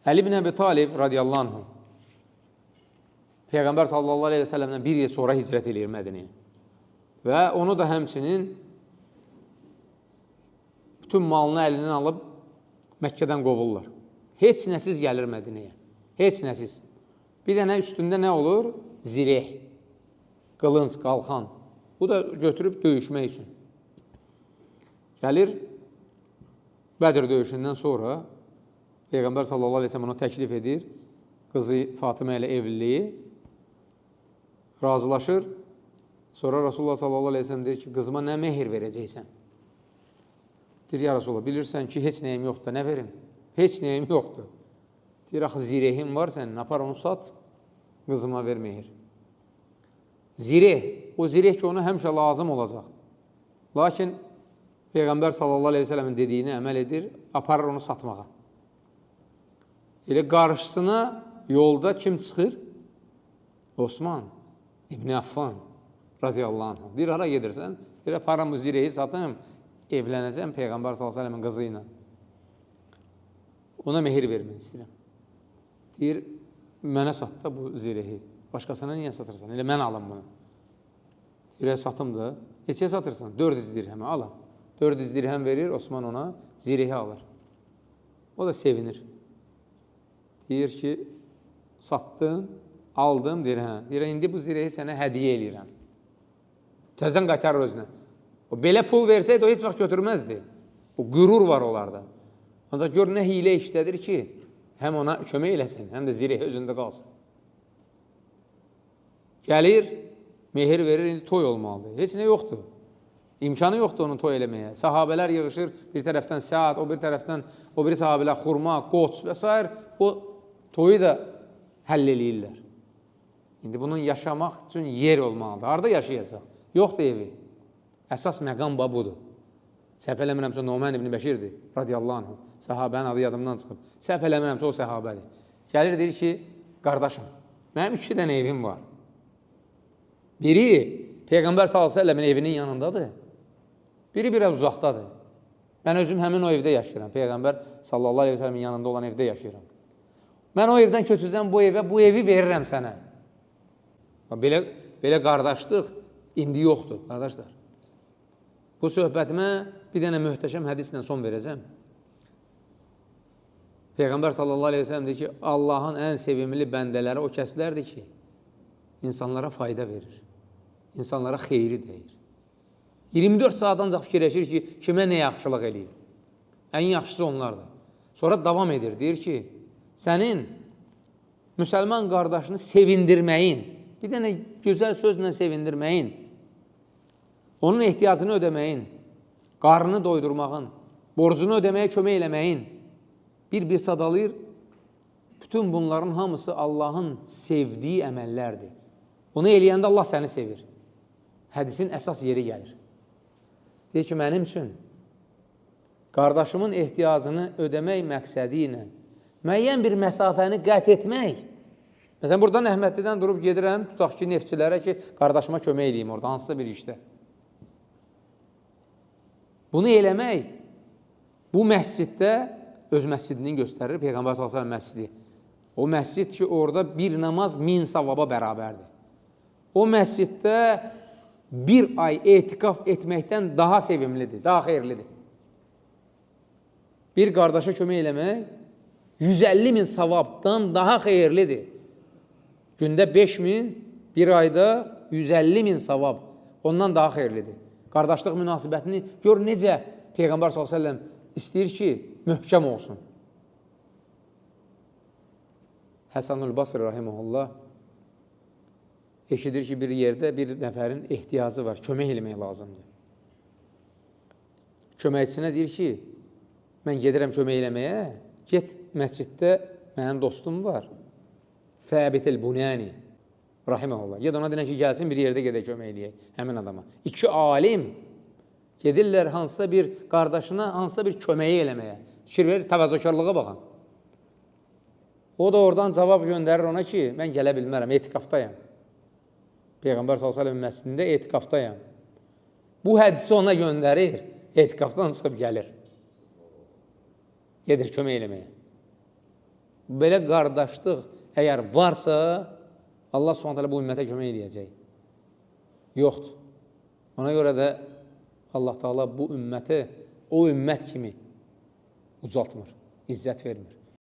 Əli ibn Əbi Talib radiyallahu anhu Peyğəmbər sallallahu aleyhi və səlləmdən bir il sonra hicrət eləyir Mədinəyə. Və onu da həmçinin bütün malını əlindən alıb Məkkədən qovurlar. Heç nəsiz gəlir Mədinəyə. Heç nəsiz. Bir dənə üstündə nə olur? Zireh, qılınc, qalxan. Bu da götürüb döyüşmək üçün. Gəlir Bədir döyüşündən sonra Peyğəmbər sallallahu aleyhi ve sellem ona təklif edir. Qızı Fatimə ilə evliliyi. Razılaşır. Sonra Rasulullah sallallahu aleyhi ve sellem deyir ki, qızıma nə mehir verəcəksən? Deyir, ya Rasulullah, bilirsən ki, heç nəyim yoxdur, nə verim? Heç nəyim yoxdur. Deyir, axı zirehim var sənin, apar onu sat, qızıma ver mehir. Zireh, o zireh ki, ona həmişə lazım olacaq. Lakin Peyğəmbər sallallahu aleyhi ve sellemin dediyini əməl edir, aparır onu satmağa. Elə qarşısına yolda kim çıxır? Osman İbni Affan radiyallahu anh. Deyir, hara gedirsən? Deyir, aparam bu zirehi satım, evlənəcəm Peyğəmbər sallallahu aleyhi ve sellemin qızı ilə. Ona mehir vermək istəyirəm. Deyir, mənə sat da bu zirehi. Başqasına niyə satırsan? Elə mən alım bunu. Deyir, satım da. Neçəyə satırsan? 400 dirhəmə alım. 400 dirhəm verir, Osman ona zirehi alır. O da sevinir. Deyir ki, satdım, aldım, deyir, hə. Deyir, indi bu zirehi sənə hədiyyə eləyirəm. Təzdən qaytarır özünə. O belə pul versəydi, o heç vaxt götürməzdi. O qürur var onlarda. Ancaq gör, nə hiylə işlədir ki, həm ona kömək eləsin, həm də zirehi özündə qalsın. Gəlir, mehir verir, indi toy olmalıdır. Heç nə yoxdur. İmkanı yoxdur onun toy eləməyə. Sahabələr yığışır, bir tərəfdən Səad, o bir tərəfdən o biri sahabələr xurma, qoç və s. O toyu da həll eləyirlər. İndi bunun yaşamaq üçün yer olmalıdır. Harada yaşayacaq? Yoxdur evi. Əsas məqam budur. Səhv eləmirəmsə, Numan ibn Bəşirdir, radiyallahu anh. Səhabənin adı yadımdan çıxıb. Səhv eləmirəmsə, o səhabədir. Gəlir, deyir ki, qardaşım, mənim 2 dənə evim var. Biri Peyğəmbər sallallahu əleyhi və səlləmin evinin yanındadır. Biri biraz uzaqdadır. Mən özüm həmin o evdə yaşayıram. Peyğəmbər sallallahu əleyhi və səlləmin yanında olan evdə yaşayıram. Mən o evdən köçəcəm bu evə, bu evi verirəm sənə. Belə qardaşlıq indi yoxdur, qardaşlar. Bu söhbətimə bir dənə möhtəşəm hədislə son verəcəm. Peyğəmbər sallallahu əleyhi və səlləm deyir ki, Allahın ən sevimli bəndələri o kəslərdir ki, insanlara fayda verir, insanlara xeyri deyir. 24 saat ancaq fikirləşir ki, kimə nə yaxşılıq eləyir. Ən yaxşısı onlardır. Sonra davam edir, deyir ki, sənin müsəlman qardaşını sevindirməyin, bir dənə gözəl sözlə sevindirməyin, onun ehtiyacını ödəməyin, qarnını doydurmağın, borcunu ödəməyə kömək eləməyin, bir-bir sadalayır. Bütün bunların hamısı Allahın sevdiyi əməllərdir. Onu eləyəndə Allah səni sevir. Hədisin əsas yeri gəlir. Deyir ki, mənim üçün qardaşımın ehtiyacını ödəmək məqsədi ilə müəyyən bir məsafəni qət etmək. Məsələn, buradan Əhmədlidən durub gedirəm, tutaq ki, neftçilərə ki, qardaşıma kömək eləyim orada, hansısa bir işdə. Bunu eləmək, bu məsciddə öz məscidini göstərir, Peyğəmbər sallallahu əleyhi və səlləm məscidi. O məscid ki, orada bir namaz 1000 savaba bərabərdir. O məsciddə bir ay etikaf etməkdən daha sevimlidir, daha xeyirlidir. Bir qardaşa kömək eləmək 150 min savabdan daha xeyirlidir. Gündə 5 min, bir ayda 150 min savab ondan daha xeyirlidir. Qardaşlıq münasibətini gör necə Peyğəmbər sallallahu əleyhi və səlləm istəyir ki, möhkəm olsun. Həsən-ül Basri rahimehullah eşidir ki, bir yerdə bir nəfərin ehtiyacı var, kömək eləmək lazımdır. Köməkçisinə deyir ki, mən gedirəm kömək eləməyə, get məsciddə mənim dostum var, Səbit-el Bunani rahimehullah. Ged ona deyən ki, gəlsin bir yerdə gedək kömək eləyək həmin adama. İki alim gedirlər hansısa bir qardaşına, hansısa bir köməyi eləməyə. Fikir verir, təvazökarlığa baxın. O da oradan cavab göndərir ona ki, mən gələ bilmərəm, etikaftayam. Peyğəmbər sallallahu əleyhi və səlləm məscidində etikaftayam. Bu hədisi ona göndərir, etikafdan çıxıb gəlir. Gedir kömək eləməyə. Belə qardaşlıq əgər varsa, Allah Subhanahu taala bu ümmətə kömək eləyəcək. Yoxdur. Ona görə də Allah Taala bu ümməti o ümmət kimi ucaltmır, izzət vermir.